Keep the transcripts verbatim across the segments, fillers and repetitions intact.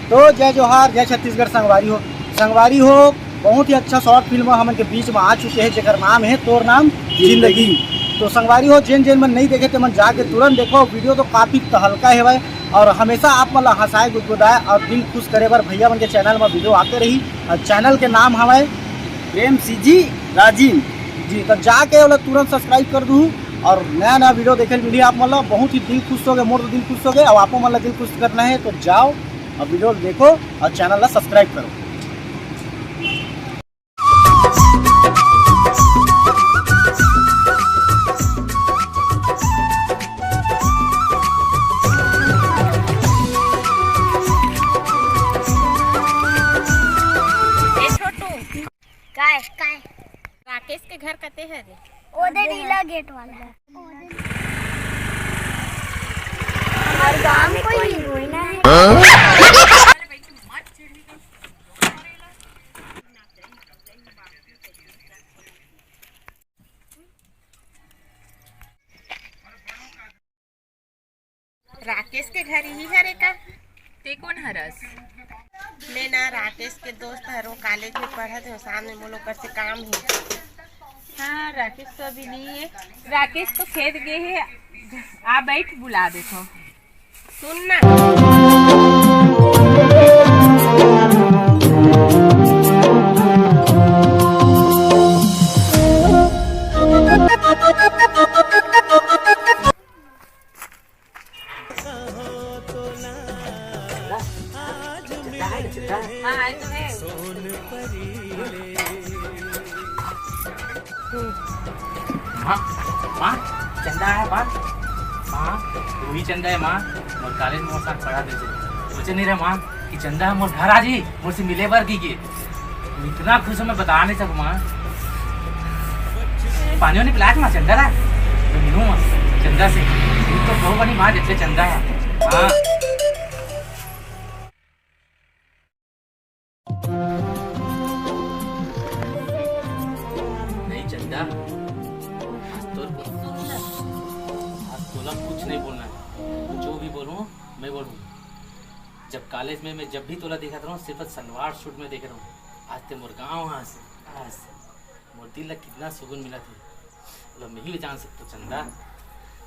तो जय जोहार, जय छत्तीसगढ़ संगवारी हो। संगवारी हो, बहुत ही अच्छा शॉर्ट फिल्म हमन के बीच में आ चुके हे, जेकर नाम हे तोर नाम जिंदगी। तो संगवारी हो, जेन जेन मन नहीं देखे ते मन जाके तुरंत देखो। वीडियो तो काफी तहलका हेवय और हमेशा आप मन ला हंसाए, गुदगुदाए और दिल खुश करे बर भैया मन के चैनल में वीडियो आते रही। और चैनल के नाम हवय प्रेम सी जी राजीव जी। तो जाके ओला तुरंत सब्सक्राइब कर दू और नया नया वीडियो देखे ल मिली आप मन ला। बहुत ही दिल खुश हो गए, मोर तो दिल खुश हो गए। अब आपो मन ला दिल खुश करना है तो जाओ और वीडियो देखो और चैनल ला सब्सक्राइब करो। ए छोटू, काय? काय? राकेश के घर कते हरे? ओदे नीला गेट वाला। हमारे गांव में कोई हीरोइन है। राकेश के घर ही हरे का? ते कोन हरस? मैं ना राकेश के दोस्त हरो, कॉलेज में पढ़त हो, सामने मोलो कर से काम ही। हाँ, राकेश तो अभी नहीं है। राकेश तो खेत गए है। आ बैठ, बुला देथो। सुन ना। हाँ, आए तो है। माँ, माँ, चंदा है माँ। माँ, वही चंदा है माँ, मोर कॉलेज में मोर साथ पढ़ा दे। सोचे नहीं रहे माँ कि चंदा मोर घर आ जी, मोर से मिले बर की के। इतना खुश हूँ मैं बता नहीं सकूँ माँ। पानी वानी पिला के माँ चंदा ला। मैं मिलूँ माँ चंदा से। ये तो बहुत बड़ी माँ जैसे चंदा है। हाँ। नहीं चंदा, आज तो, आज तोला कुछ नहीं बोलना है। जो भी बोलूँ, मैं बोलूँ। जब कॉलेज में मैं जब भी तोला देखत रहूँ, सिर्फ सलवार सूट में देखे रहूँ। आज ते मोर गाँव आ से, आज मोर दिल ला कितना सुकून मिला थे, ओला मैं ही जान सकता चंदा।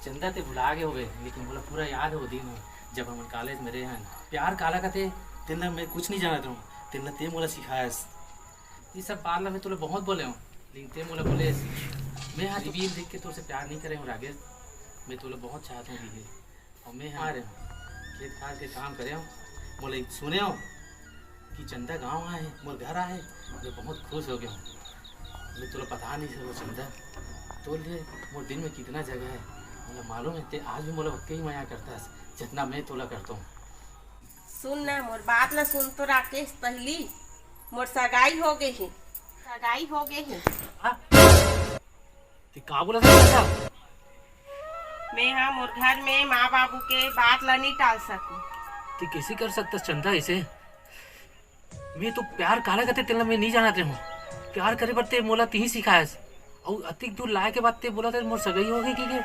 चंदा ते भुला गए होबे, लेकिन मोला पूरा याद है वो दिन, जब हमन कॉलेज में रहे हन। प्यार काला कथे, तेन ला मैं कुछ नहीं जानत रहूँ, तेन ला ते मोला सिखायस। ये सब बात ला मैं तोला बहुत बोले हूँ, लेकिन ते मोला बोले, मैं हाँ रील देख के तोर से प्यार नहीं करे हूँ राकेश, मैं तोला बहुत चाहता हूँ दीदी। और मैं हाँ रे, खेत खार के काम करे हूँ, मोला सुने हूँ कि चंदा गाँव आए, मोर घर आए, मैं बहुत खुश हो गया हूँ। मैं तोला बता नहीं सकूँ चंदा, तोर लिए मोर दिल में कितना जगह है, मोला मालूम है, ते आज भी मोला उतके ही मया करता है, जितना मैं तोला करता हूँ। सुन ना, मोर बात ला सुन तो राकेश, पहली मोर सगाई हो गई है, सगाई हो गई है। हाँ? ते का बोला था चंदा? मैं हाँ मोर घर में माँ बाबू के बात ला नहीं टाल सकूँ। ते कैसे कर सकता चंदा ऐसे? मैं तो प्यार काला कथे तेला मैं नहीं जानत रहूँ। प्यार करे बर ते मोला तिही सिखायस। अउ अतिक दूर लाए के बाद ते बोला ते मोर सगाई हो गई कि के?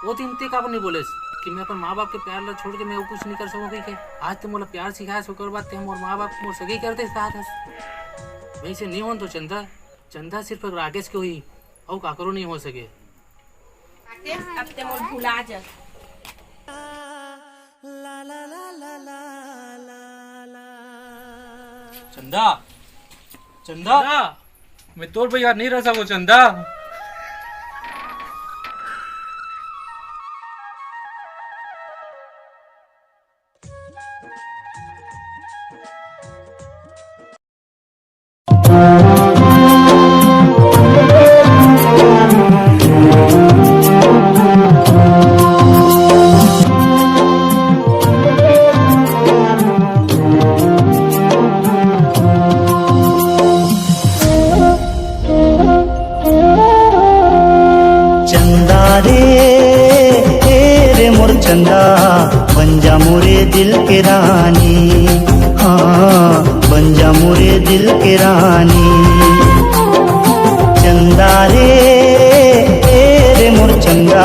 वो दिन ते काबर नहीं बोलेस कि मैं अपन माँ बाप के प्यार ला छोड़ के मैं वो कुछ नहीं कर सकूँ कि के? आज ते मोला प्यार सिखायस, ओकर बाद ते मोर माँ बाप मोर सगाई कर दे साथ हस। मैं इसे नहीं होन तो चंदा, चंदा सिर्फ राकेश के हुई, अउ काकरो नहीं हो सके। राकेश, अब ते मोर भुला जा। चंदा, चंदा, चंदा। मैं तोर बगैर नहीं रह सकूं चंदा। चंदा रे, ए रे मोर चंदा, बन जा मोरे दिल के रानी, हाँ, बन जा मोरे दिल के रानी। चंदा रे, ए रे मोर चंदा,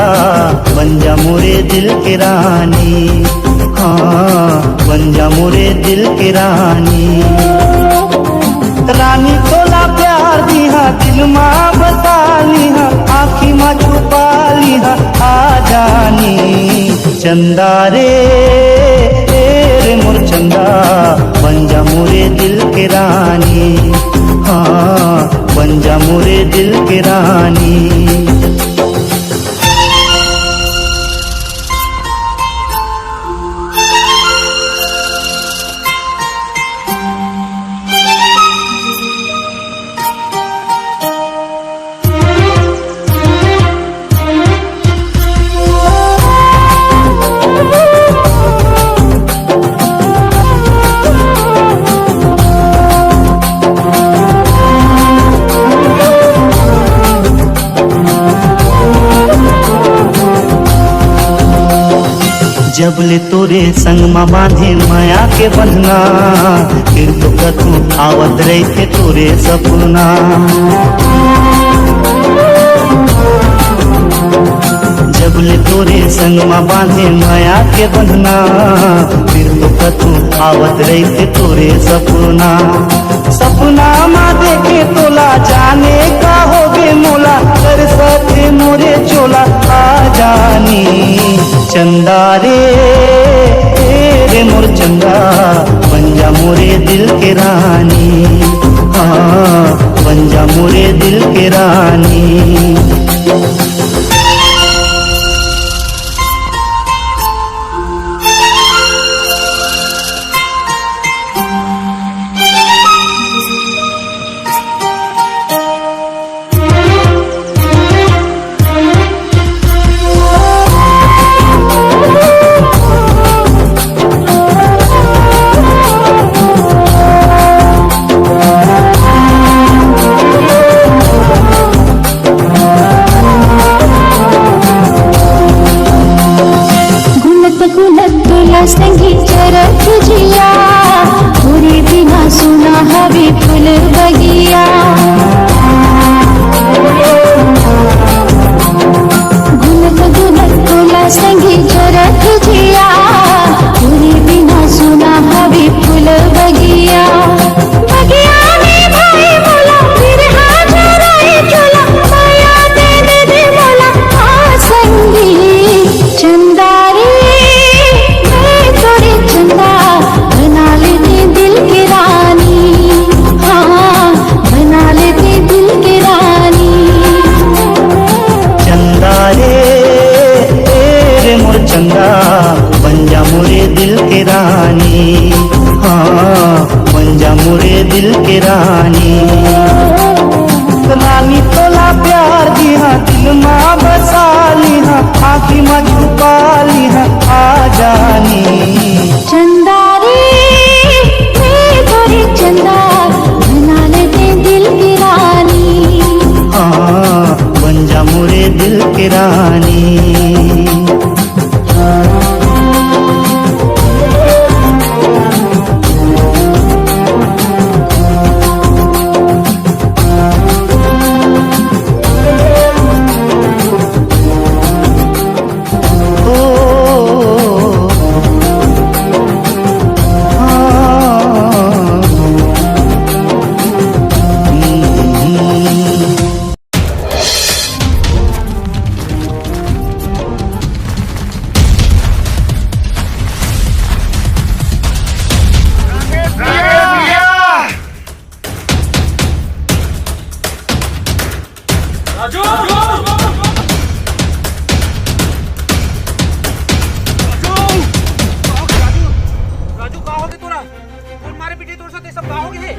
बन जा मोरे दिल के रानी, हाँ, बन जा मोरे रे दिल के रानी। रानी तोला प्यार दिहा, दिल मा बसा लिहा, आँखी मा छुपा लिहा, आ जानी। चंदा रे, ए रे मोर चंदा, बन जा मोरे दिल के रानी। हाँ, बन जा मोरे दिल के रानी। जब ले तोरे संग मा बांधे मया के बंधना, फिर तो कथू आवत रहिथे तोरे सपना। जब ले तोरे संग मा बांधे मया के बंधना, फिर तो कथू आवत रहिथे तोरे सपना। सपना मा देखे तोला, जाने का होगे मोला, कर साथे मोरे चोला आ जानी। चंदा रे, ए रे मोर चंदा, बन जा मोरे दिल के रानी। हाँ, बन जा मोरे दिल के रानी। गुनत गुनत तोला संगी चरत जिया, तोरे बिना सुना हवे फूल बगिया। गुनत गुनत तोला संगी चरत जिया, तोरे बिना सुना हवे फूल बगिया। बगिया में भाई मोला, बिरहा झराए चोला, माया दे दे दे मोला, आ संगी। चंदा रे, मैं तोरे चंदा, बना लेते दिल के रानी। हाँ, बना लेते दिल के रानी। चंदा रे, ए रे मोर चंदा, बन जा मोरे दिल के रानी। हाँ, बन जा मोरे दिल के रानी। रानी तोला प्यार दिहा, दिल मा बसा लिहा, आँखी मा छुपा लिहा, आ जानी। चंदा रे, ए तोरे चंदा, बना लेते दिल की रानी। हाँ, बन जा मोरे दिल के रानी। राजू! राजू! राजू, राजू, का होगे तोरा? कोन मारे पीटे तोर साथे, सब का होगे हे?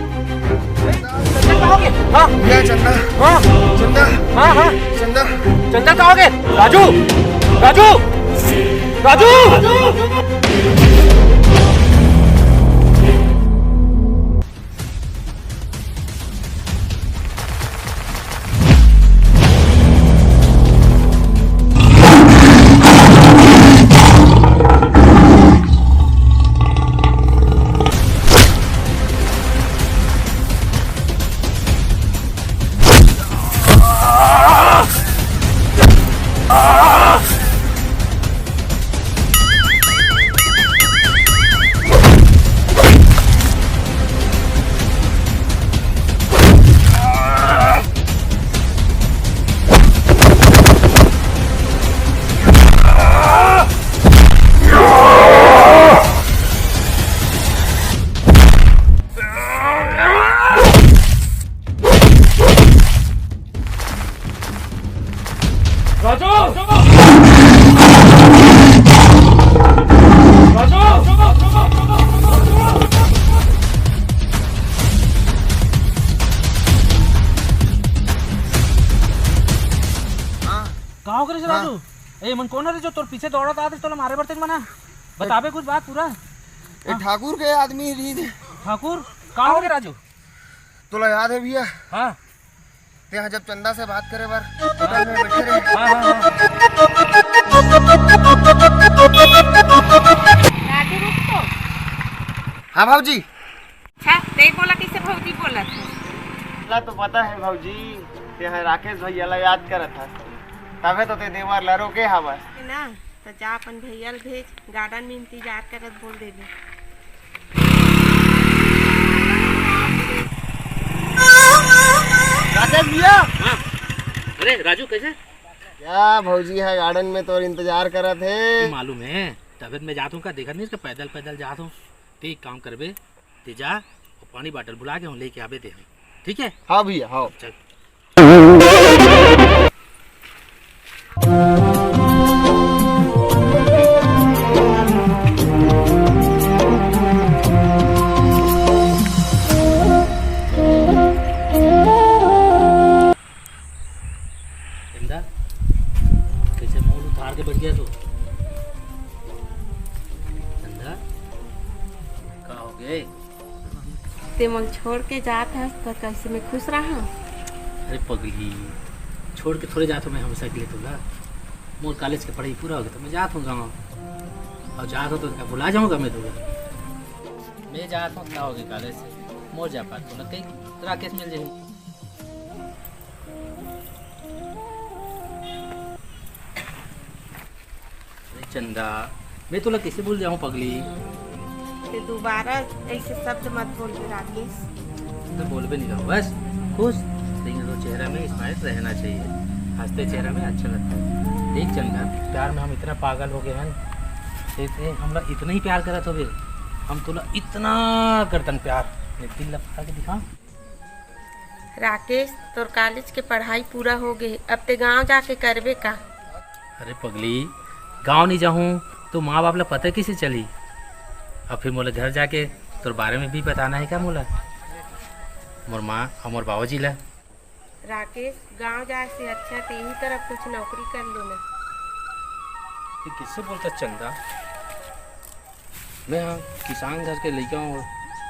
चंदन का होगे? हाँ? भैया, चंदा। हाँ? चंदा। हाँ, हाँ। चंदा। चंदन का होगे? राजू! राजू! राजू! राजू! राजू! हाँ। का हो गे रे हाँ। राजू? ए, मन कोन हरे जो तोर पीछे दौड़त आत हे, तोला मारे बर तेज मना? बताबे कुछ बात पूरा। ए, हाँ। ठाकुर के आदमी रहिस। ठाकुर? का हो गे राजू? तोला याद हे भैया? हाँ। तेहा जब चंदा से बात करे बर होटल में बैठे रहे। हाँ, हाँ, हाँ। राजू, रुक तो। हाँ, भौजी। अच्छा, तैं बोला, कइसे भौजी बोलत हस? ला तो पता हे भौजी, तेहा राकेश भैया ला याद करत हस, तभे तो तैं देवर ला रोके हवस। हे ना, त जा अपन भैया ला भेज, गार्डन में इंतजार करत बोल देबे। राकेश भैया। हाँ। अरे राजू, कैसे? क्या भौजी ह गार्डन में तोर इंतजार करत हे? मालूम हे, तभे त मैं जात हूँ का, देखत नहीं इसका पैदल पैदल जात हूँ। ते एक काम करबे, ते जा, वो पानी बाटल भुला गे हूँ, लेके आबे ते। ठीक है? हाँ भैया, हाँ। चल। चंदा, कैसे मुंह उतार के बैठ गया तू? चंदा, का हो गए? ते मोला छोड़ के जात हस, त कैसे मैं खुश रहूं? अरे पगली, छोड़ के थोड़े जात हूँ मैं हमेशा के लिए तोला। मोर कॉलेज के पढ़ाई पूरा हो गया, तो मैं जात हूँ गाँव। और जात हूँ तो का भुला जाऊंगा मैं तोला? मैं जात हूँ, का हो गया कॉलेज से? मोर जा पात तोला कहीं राकेश मिल जाए। अरे चंदा, मैं तोला कैसे भूल जाऊं पगली? ते दोबारा ऐसे शब्द मत बोलबे राकेश। तो बोलबे नहीं रहूं, बस खुश। लेकिन तो चेहरा में स्माइल रहना चाहिए, हंसते चेहरा में अच्छा लगता है। देख चंदा, प्यार में हम इतना पागल हो गए हैं, ते, ते हमला इतना ही प्यार करत होबे, हम तोला इतना करतन प्यार, ने दिल ला फाड़ के दिखा। राकेश, तोर कॉलेज के पढ़ाई पूरा हो गे, अब ते गांव जाके करबे का? अरे पगली, गांव नहीं जाहूं तो माँ बाप ला पता कैसे चली? अब फिर मोला घर जाके तोर बारे में भी बताना है क्या मोला, मोर माँ और मोर बाबूजी ला? राकेश, गांव जाए से अच्छा ते यही तरफ कुछ नौकरी कर लो ना। ये किससे बोलता चंदा? मैं हा किसान घर के लइका हूँ,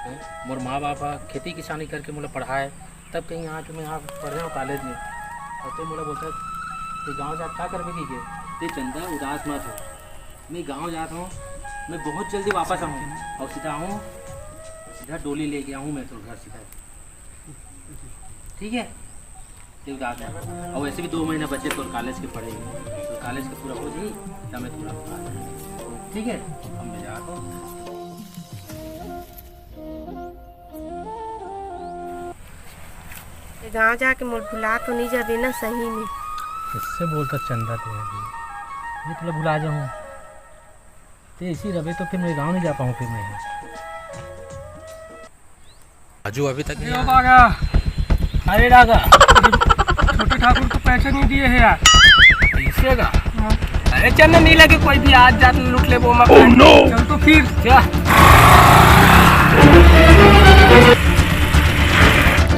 हैं? मोर माँ बाप हा खेती किसानी करके मोला पढ़ाए, तब कहीं आके मैं हा पढ़े हूँ कॉलेज में। और तैं मोला बोलता, "तैं गाँव जाके का करबे?" कहिके। तैं चंदा उदास मत हो, मैं गाँव जात हूँ, मैं बहुत जल्दी वापस आऊँ और सीधा आऊँ, सीधा डोली लेके आऊँ मैं तो घर सीधा। ठीक है, तैं उदास मत हो। और वैसे भी दो महीना बचे तोर कॉलेज के पढ़े, तो कॉलेज के पूरा हो जाई, तब मैं तोला बता दूँ। ठीक है, अब मैं जात हूँ। ये गाँव जाके मोर भुला तो नहीं जाबे ना सही में? किससे बोलता चंदा तू अभी? मैं तोला भुला जाऊँ। ते इसी रबे तो फिर मैं गाँव नहीं जा पाऊँ फिर मैं। राजू अभी तक नहीं ए आया। बागा। अरे रागा। छोटे ठाकुर को पैसे नहीं दिए हैं यार। पैसे का? हाँ। अरे चल ना, नहीं लगे कोई भी, आज जात लूट ले वो मकान। Oh no! चल तो फिर। जा।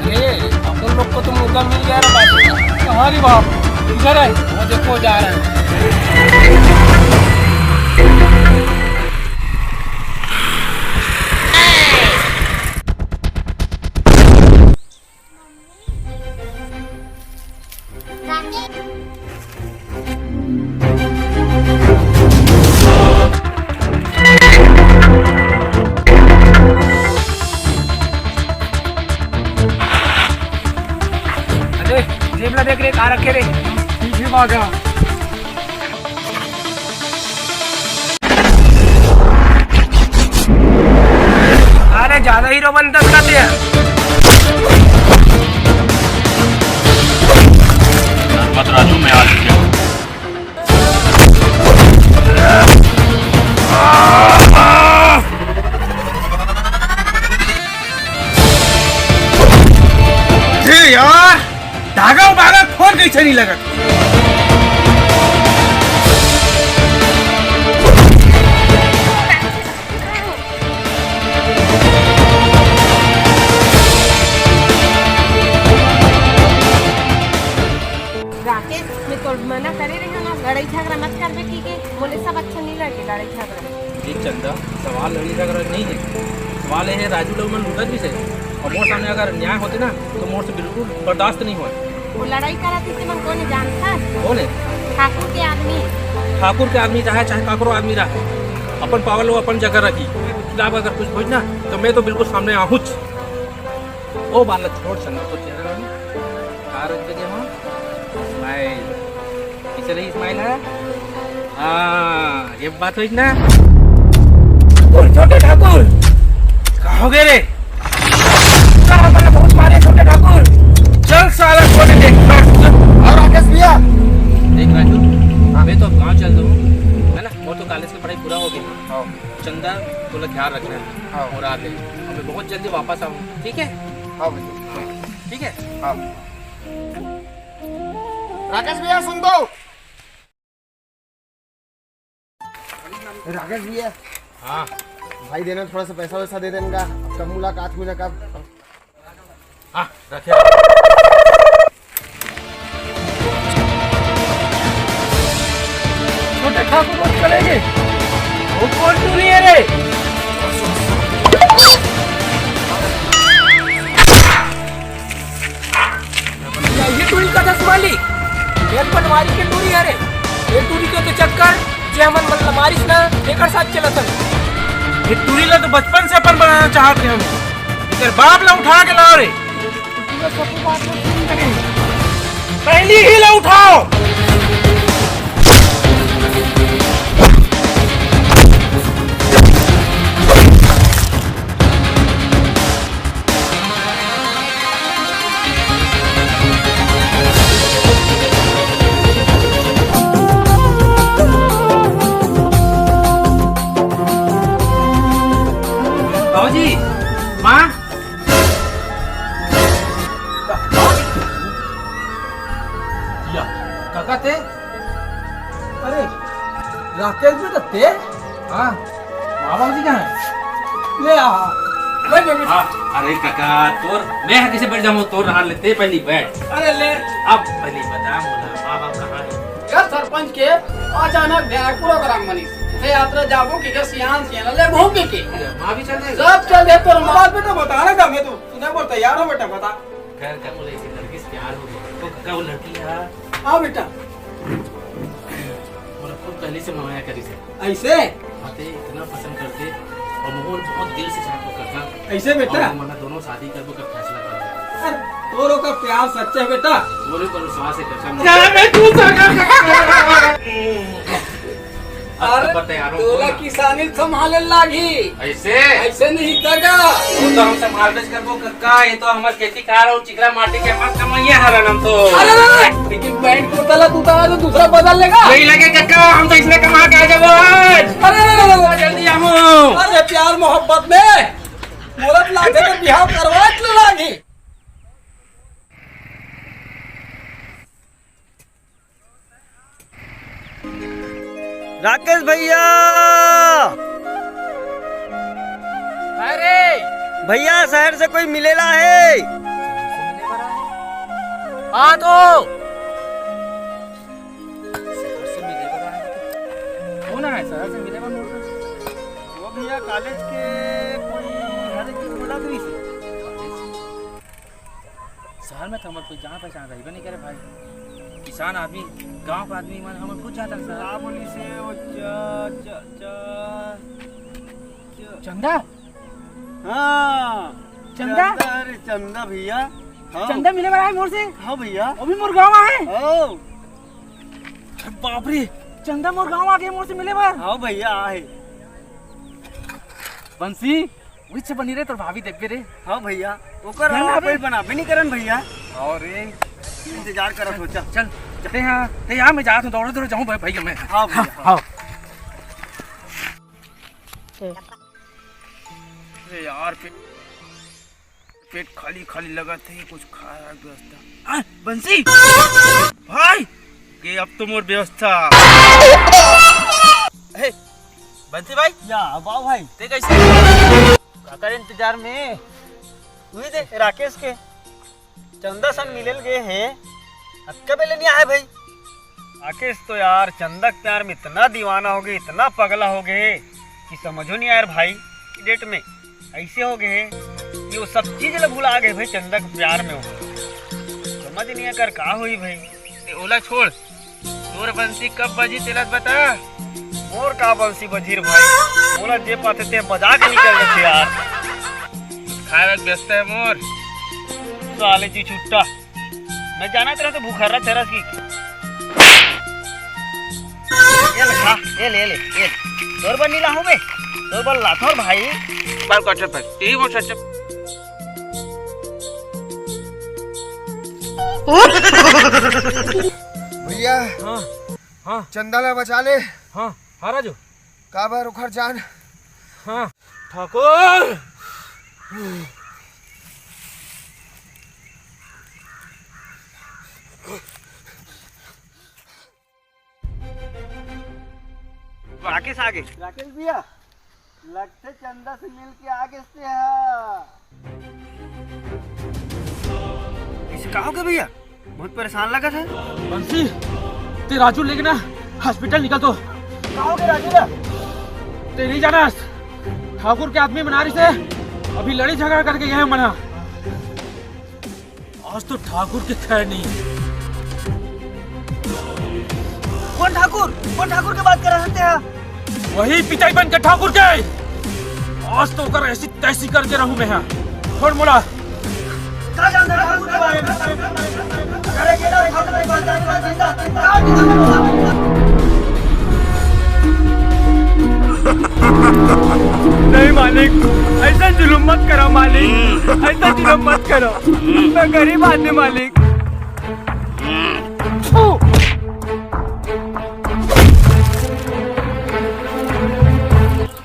अरे, अपन लोग को तो मुर्गा मिल गया रे बाप। कहाँ रे बाप? इधर है। वो देखो जा रहा है। अरे, जेब ला देख रे, का रखे रे? पीछे भागा। अरे, ज्यादा हीरो बनता का ते? मत राजू, मैं आ चुका हूँ। अरे यार, धागा उबागा खोल कैसे नहीं लगत? तो मना करे रहे ना, लड़ाई झगड़ा मत करबे, ठीक है? बोले सब अच्छा नहीं लगे लड़ाई झगड़ा। ये चंदा, सवाल लड़ाई झगड़ा नहीं है, सवाल ये है राजू लोग मन लूटत भी से और मोर सामने अगर न्याय होते ना तो मोर से बिल्कुल बर्दाश्त नहीं होए। वो लड़ाई करा थी मन कोने जानता? कौन है? ठाकुर के आदमी। ठाकुर के आदमी रहे चाहे काकरो आदमी रहे, अपन पावर लो अपन जगह रखी। खिलाफ अगर कुछ होई ना तो मैं तो बिल्कुल सामने आहूच। ओ बालक छोड़ चंदा तो चेहरा का रख दे। स्माइल। कैसे रही स्माइल है? हाँ, ये बात हुई ना। ठाकुर, छोटे ठाकुर। कहाँ हो गए रे? साला मैंने बहुत मारे छोटे ठाकुर। चल साला छोटे देख। और राकेश भैया। देख राजू, हाँ। मैं तो अब गांव चल दूँ, है ना? वो तो कॉलेज की पढ़ाई पूरा हो गई। हाँ। चंदा, थोड़ा ख्याल रखना है। हाँ। और आ गए, मैं बहुत जल्दी वापस आऊँ, ठीक है? हाँ भैया। ठीक है। हाँ। राकेश भैया, सुन तो। राकेश भैया। हाँ। भाई देना, थोड़ा सा पैसा वैसा दे देना का, कब मुलाकात हुई ना कब। हाँ, रखे। छोटे ठाकुर बस चलेंगे। वो कौन टूरी है रे? ये टूरी का दस वाली, ये बनवारी के टूरी है रे। ये टूरी के तो चक्कर जे हमन मन मारिस ना, एकर साथ चलत हन। ये टूरी ला तो बचपन से अपन बनाना चाहत रहे हन। एकर बाप ला उठा के लाओ रे। पहली ही ला उठाओ। बाबूजी, माँ। या, काका ते? अरे, राकेश बेटा ते? हाँ, माँ बाबूजी कहाँ है? ले आ, बैठ, बैठ, बैठ। हाँ, अरे काका, तोर, मैं यहाँ कैसे बैठ जाऊँ? तोर रहा लेते, पहली बैठ। अरे ले। अब पहली बता मोला, माँ बाप कहाँ है? यार, सरपंच के अचानक ब्याह प्रोग्राम बनिस। ते यात्रा जाबो के, के सियान, सियान ले घूम के, के। अरे, माँ भी चल देगा? सब चल दे, तोर माँ बाप बेटा बताना था, मैं तो सुने बोल तैयार हो बेटा, बता। खैर, का बोले, इसी लड़की से प्यार हो गया। तो का वो लड़की है? हाँ बेटा। मोला खूब पहले से मनाया करी से। ऐसे? हाँ, ते इतना पसंद करते और मोर बहुत दिल से चाहत हो काका। ऐसे बेटा? और मना दोनों शादी करबो का फैसला कर लिया। अरे, तोरो का प्यार सच्चा है बेटा। मोरे पर विश्वास है काका। जा, मैं तू सगा। अरे, अब तो तैयार हो तोला ना। किसानी संभाले लागी। ऐसे? ऐसे नहीं काका। वो तो हम संभाल करबो काका, ये तो हमार खेती कार और चिकरा माटी के मत कमाइए हरन हम तो। अरे, अरे, अरे, लेकिन पैंट कुर्ता ला तू तो आज दूसरा बदल लेगा। नहीं लगे काका, हम तो इसमें कमा के आ जाबो आज। अरे, अरे, अरे, अरे। जल्दी आओ। अरे, प्यार मोहब्बत में मुहूर्त लागे तो बिहाव करवा के लागी। राकेश भैया। अरे भैया, शहर से कोई मिलेला है? हाँ तो। शहर से मिले बर आए। कौन है शहर से मिले बर? वो भैया, कॉलेज के कोई हर एक बोला तो इसे। शहर में तो हमर कोई जान पहचान रहिबे नहीं करे भाई। किसान आदमी, गांव का आदमी मन हमर कुछ जाता नहीं सर। का बोली से वो च-, च-, च-, च-, चंदा? हाँ। चंदा? चंदा, अरे चंदा भैया। हाँ। चंदा मिले बर आए मोर से? हाँ भैया। वो भी मोर गांव आए? हाँ। अरे बाप रे, चंदा मोर गांव आ गए मोर से मिले बर। हाँ भैया, आए। बंसी, उही से बनी रे तोर भाभी देखबे रे। हाँ भैया, ओकर ध्यान अलावा रखबे। कोई बनाबे नहीं करन भैया। और रे। इंतजार करत हो, चल। चल, ते हाँ, ते हाँ, मैं जात हूँ, दौड़े दौड़े जाऊँ भाई, भाई मैं। हाँ भैया, हाँ। हाँ। अरे यार, पे-, पेट खाली खाली लगत हे, कुछ खाए व्यवस्था। हाँ, बंसी भाई, के अब तो मोर व्यवस्था। हे, बंसी भाई, या, वाह भाई। ते कैसे? काकर इंतजार में? उही दे, राकेश के चंदा संग मिले ल गे हे, अतका बेले नहीं आए भाई। राकेश तो यार चंदा के प्यार में इतना दीवाना हो गए, इतना पगला हो गए कि समझो नहीं यार भाई। डेट में ऐसे हो गए कि वो सब चीज ला भुला गए भाई, चंदा के प्यार में हो गए। समझ नहीं आकर का हुई भाई। ए, ओला छोड़, तोर बंसी कब बजी तेला बता। मोर का बंसी बजी रे भाई, मोला जे पाते ते बजा के निकल देते यार। खाए में व्यस्त है मोर। साले जी छुट्टा, मैं जाना तेरा तो भूखा रहा चरस की। ये ले खा, ये ले, ये ले, ये ले। तोर बर नी लाहूं बे, तोर बर लाथों भाई। बाल कटे पर, यही वो सच। भैया, हाँ, हाँ। चंदा ला बचा ले। हाँ, हाँ राजू। काबर ओखर जान। हाँ, ठाकुर। राकेश आ गे। राकेश भैया, लगथे चंदा से मिल के आ गे ते हा। इसे का हो गया भैया? बहुत परेशान लगा था। बंसी, ते राजू लेके ना हॉस्पिटल निकल तो। का हो गया राजू ला? ते नहीं जाना, ठाकुर के आदमी मना रही से, अभी लड़ी झगड़ा करके गए मना। आज तो ठाकुर के खैर नहीं। कौन ठाकुर? कौन ठाकुर के बात कर रहे हैं? वही पिटाई बन के ठाकुर के। आज तो ओकर ऐसी तैसी करके रहूं मैं। हाँ, छोड़ मोला। का जानता है ठाकुर के बारे में? अरे, केदार ठाकुर के बारे में जानता है, का जानता है? नहीं मालिक, ऐसा जुलुम मत करो मालिक, ऐसा जुलुम मत करो। मैं गरीब आदमी मालिक।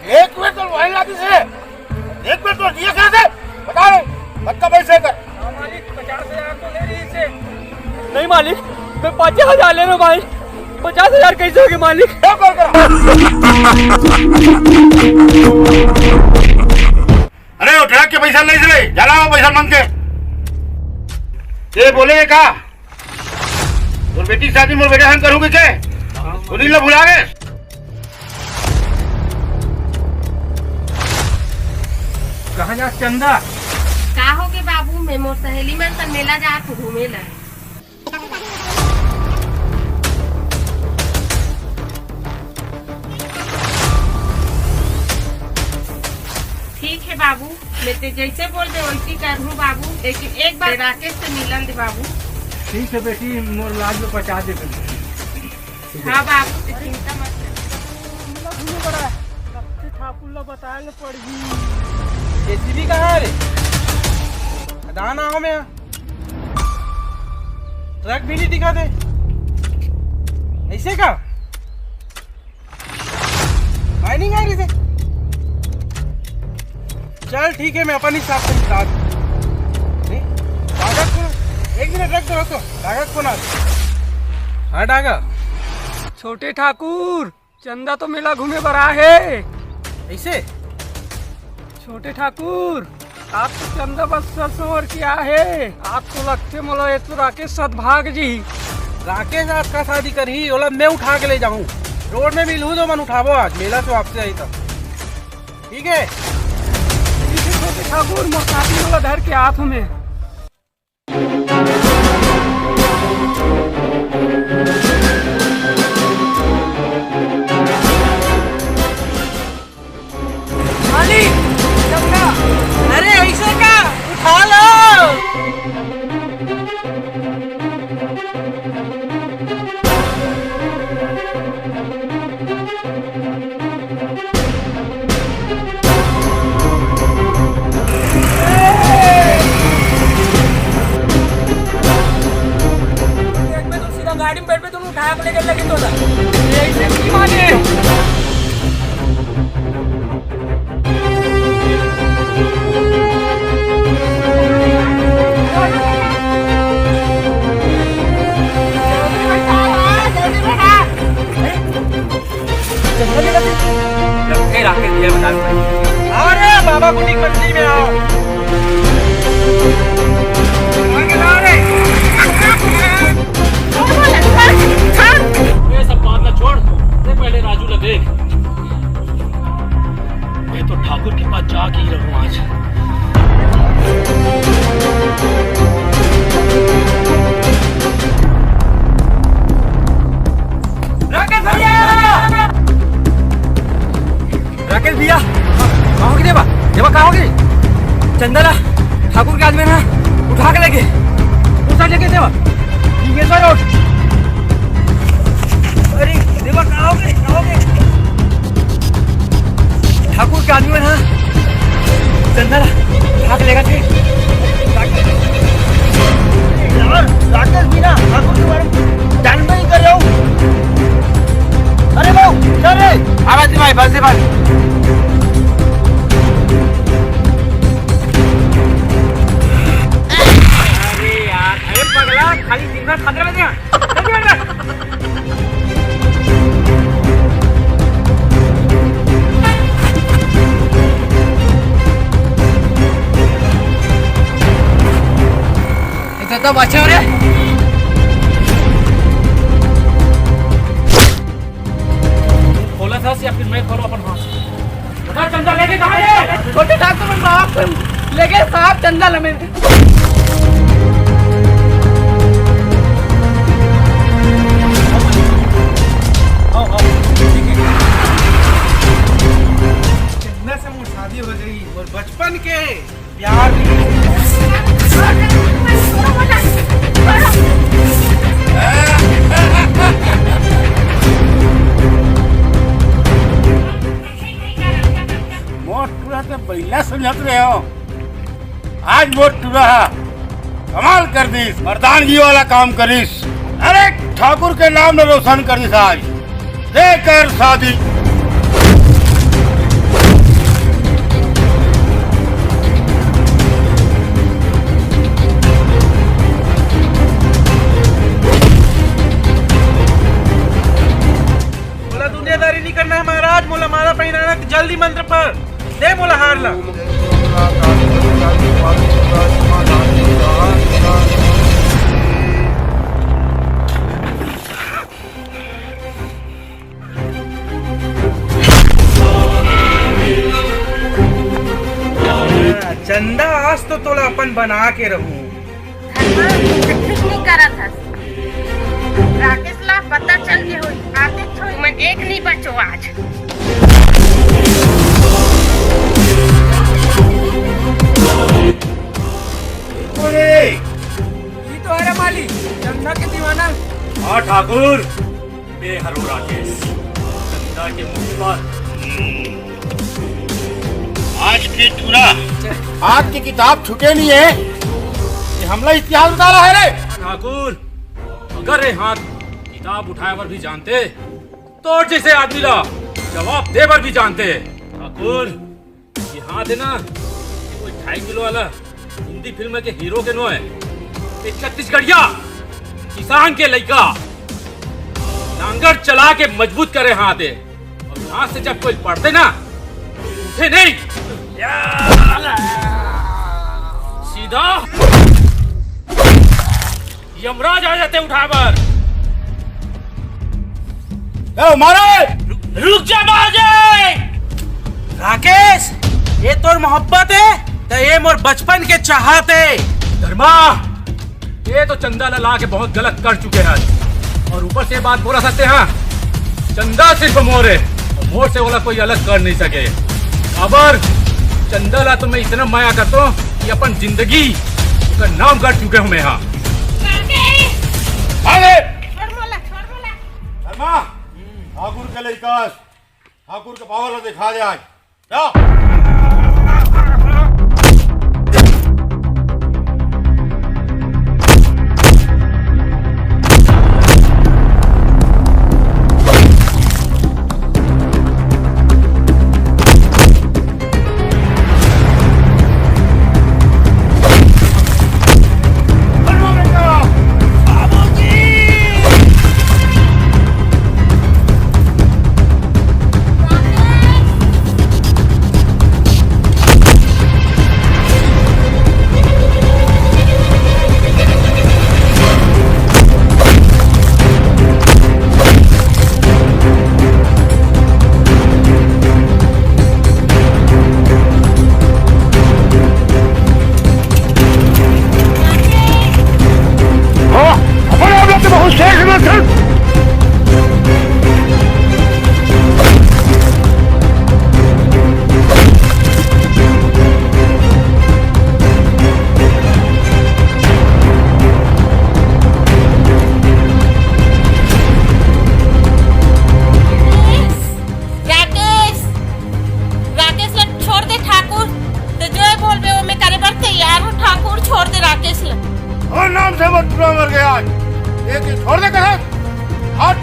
एक मिनट तो वाइन लाती से। एक मिनट तो दिए कैसे? बता रहे, पक्का पैसे कर। हाँ मालिक, पचास हजार तो ले रही से। नहीं मालिक, मैं पचास हजार ले रहा हूँ भाई। पचास हजार कैसे हो गए मालिक? क्या कर करा? अरे वो ट्रक के पैसा नहीं दे, जा लाओ पैसा मांग के। ये बोले का? मोर बेटी के शादी मोर बेटा संग करूँगी के? उन्हीं ला भुला गए। कहाँ जा चंदा? का हो गे बाबू, मैं मोर सहेली मन संग मेला जात हूँ घूमे ला। ठीक है बाबू, मैं ते जैसे बोलबे वैसे करहूँ बाबू, लेकिन एक बार राकेश से मिलन दे बाबू। ठीक है बेटी, मोर लाज में बचा दे बेटी। हाँ बाबू, ते चिंता मत कर। ठाकुर ला बताए ले पड़ही। जेसीबी कहाँ है रे? खदान आवा में। ट्रक भी नहीं दिखा दे। ऐसे का? माइनिंग आ रही थे। चल ठीक है, मैं अपन हिसाब से निकाल। नहीं, कागज को, एक मिनट रख दो, रख दो। कागज को ना। हाँ, डागा। छोटे ठाकुर, चंदा तो मेला घूमे बर आ हे। ऐसे? छोटे ठाकुर, आप तो चंदा बस सर संवर के आ हे। आप तो लगथे मोला ये तो राकेश साथ भाग जी। राकेश आज का शादी करही, ओला मैं उठा के ले जाऊं। रोड में मिलहूं तो मन उठाबो आज, मेला तो आपसे आई तब। ठीक है? ठीक है छोटे ठाकुर, मोर साथी मोला धर के आत हमें। मालिक, चंदा। अरे, ऐसे का? उठा लो। देख बे, तू सीधा गाड़ी में बैठ बे, तू उठा के लेके लगे तो था। ये ऐसे नहीं माने। लगते राकेश भैया बता दो। अरे बाबा गुटी मंडी में आओ। आगे ला रे। छोड़ दो लड़का, छोड़। राकेश भैया! राकेश भैया, कहाँ हो गए देवा? देवा, कहाँ हो गए? चंदा ला ठाकुर के आदमी ना उठा के लेगे। कौन सा जगह देवा? सिंगेश्वर रोड। अरे देवा, कहाँ हो गए? कहाँ हो गए? ठाकुर के आदमी मन ह चंदा ला उठा के लेगत हे। यार, राकेश भी ना ठाकुर के बारे में जानबे नहीं करे हो। अरे बाबू, चल रे। आवाज नहीं भाई, बस भाई। अरे यार, अरे पगला, खाली दिन भर खतरे में ध्यान। इधर तो बचे हो रे। खोला था या फिर मैं खोलूं अपन हाथ? बता, चंदा लेके कहाँ है? छोटे ठाकुर, मैं बाप लेके साहब चंदा लमे। चंदा से मोर शादी हो गई और बचपन के प्यार। मोर टूरा तो बइला समझत रहे हो, आज मोर टूरा कमाल कर दिस, मर्दानगी वाला काम करिस। अरे ठाकुर के नाम ल रोशन कर दिस आज। देकर शादी। मोला दुनियादारी नहीं करना है महाराज, मोला माला पहिनाना जल्दी मंत्र पर। दे मोला हार ला। चंदा, आज तो तोला अपन बना के रहूं। धर्मा, ठीक नहीं करत हस। राकेश ला पता चल के होई, आते छोड़ मन एक नहीं बचो आज। अरे, ये तो हरा माली, चंदा के दीवाना। हाँ ठाकुर, मैं हरो राकेश, चंदा के मुंह पर। आज के टूरा, आज की किताब छूटे नहीं है। ये हमला इतिहास बता रहा है रे। ठाकुर, अगर ये हाथ किताब उठाए बर भी जानते, तो जैसे आदमी ला जवाब दे बर भी जानते। ठाकुर, ये हाथ है ना, ये कोई ढाई किलो वाला हिंदी फिल्म के हीरो के नो है। ये छत्तीसगढ़िया किसान के लइका नांगर चला के मजबूत करे हाथ है। और यहाँ से जब कोई पढ़ते ना, उठे नहीं, सीधा यमराज आ जाते उठाए बर। ए, मारे! रुक जा बाजे! राकेश, ये तोर मोहब्बत है, तो ये मोर बचपन के चाहत है। धर्मा, ये तो चंदा ला, ला के बहुत गलत कर चुके हैं, और ऊपर से ये बात बोला सकते हैं, चंदा सिर्फ मोर है, और मोर से ओला कोई अलग कर नहीं सके। अबर चंदा ला तो मैं इतना माया करता हूँ कि अपन जिंदगी का नाम कर चुके हूँ मैं यहाँ। आगे! छोड़ मोला, छोड़ मोला। धर्मा, ठाकुर के लइका, ठाकुर के पावर ला दिखा दे आज। जा।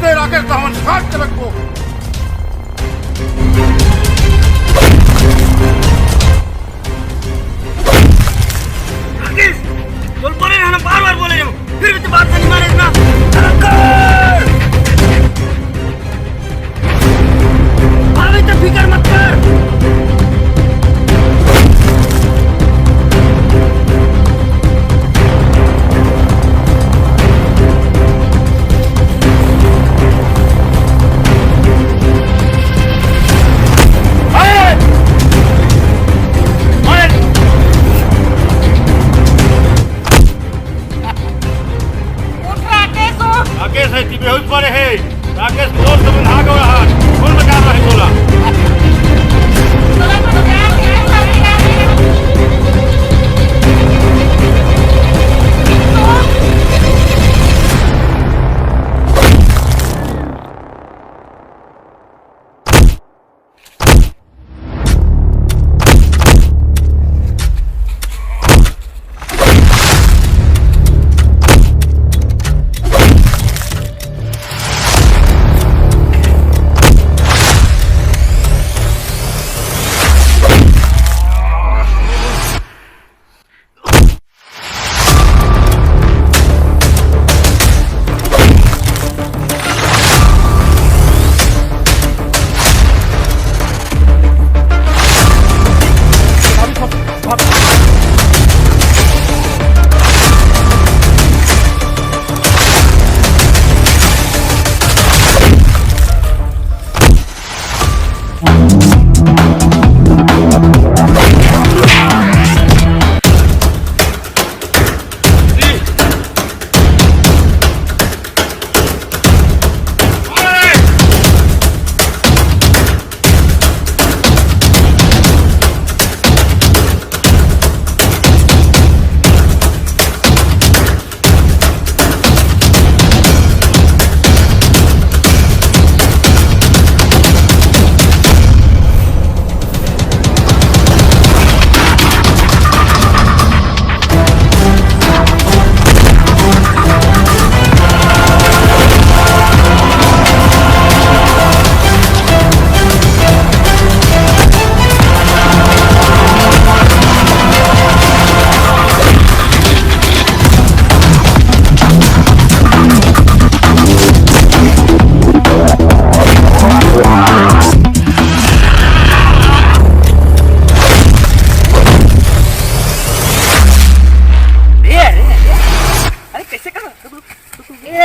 तेरा के कौन काट के रखो। राकेश, बोल बोले ना, बार बार बोले रहे हो, फिर भी तो बात नहीं माने ना। अबे तो फिकर मत कर। उठ राकेश, उठ। राकेश हे, ती बेहोश पड़े हे। राकेश, जोर से बंधा के रहा। कौन बचा रहा है तोला?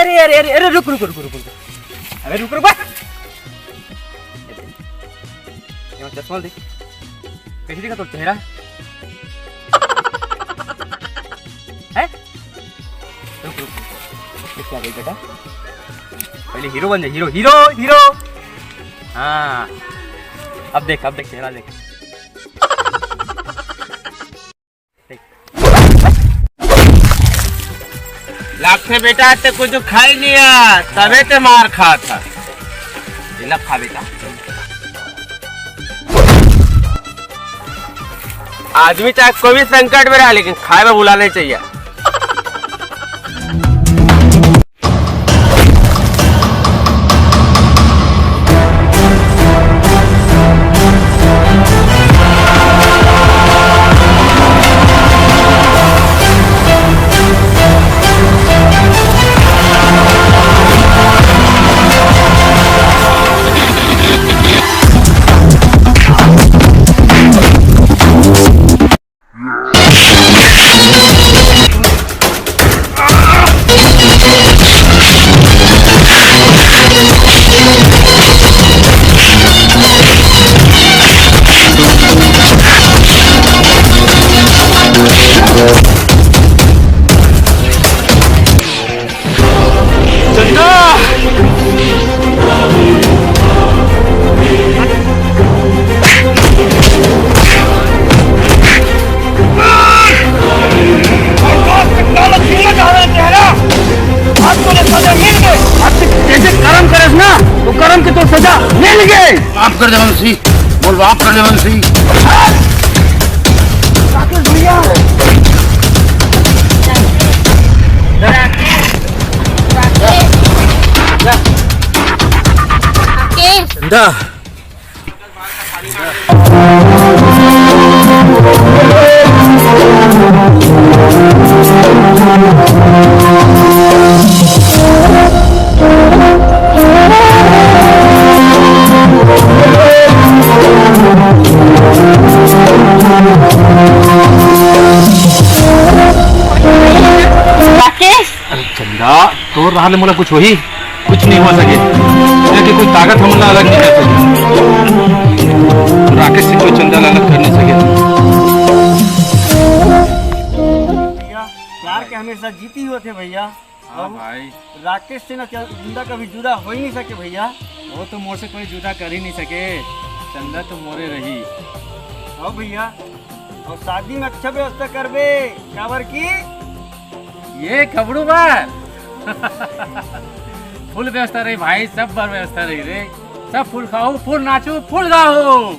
अरे, अरे, अरे, अरे, रुक, रुक, रुक, रुक, रुक। अरे, रुक, रुक, बस। ये चश्मा देख, कैसे दिखा तो चेहरा? है? रुक, रुक, रुक। ये क्या भाई बेटा? पहले हीरो बन जा, हीरो, हीरो, हीरो। हाँ, अब देख, अब देख, चेहरा देख। लागथे बेटा, ते कुछ खाई नहीं है, तबे ते मार खात हे। इला खा बेटा। आदमी चाहे कोई भी संकट में रहा, लेकिन खाए में भुला नहीं चाहिए। चंदा! आज तो सजा मिल गई। आज जैसे कर्म करेस ना, तो कर्म के तो सजा मिल गई। माफ कर दे वंशी, बोल माफ कर दे वंशी। राकेश भैया। राकेश। राकेश। दा। राकेश। अरे चंदा, तोर रहले मोला कुछ होही? कुछ नहीं हो सके, क्योंकि कोई ताकत हमन ला अलग नहीं कर सके। राकेश से कोई चंदा ला अलग कर नहीं सके। भैया, प्यार के हमेशा जीत ही होथे भैया। हाँ भाई। राकेश से ना चंदा कभी जुदा हो ही नहीं सके भैया। वो तो मोर से कोई जुदा कर ही नहीं सके, चंदा तो मोरे रही। हाँ भैया, अउ शादी में अच्छा व्यवस्था करबे, काबर कि ये खबड़ू बर फुल व्यवस्था रही भाई, सब बर व्यवस्था रही रे। सब फुल खाहू, फुल नाचहू, फुल गाहू।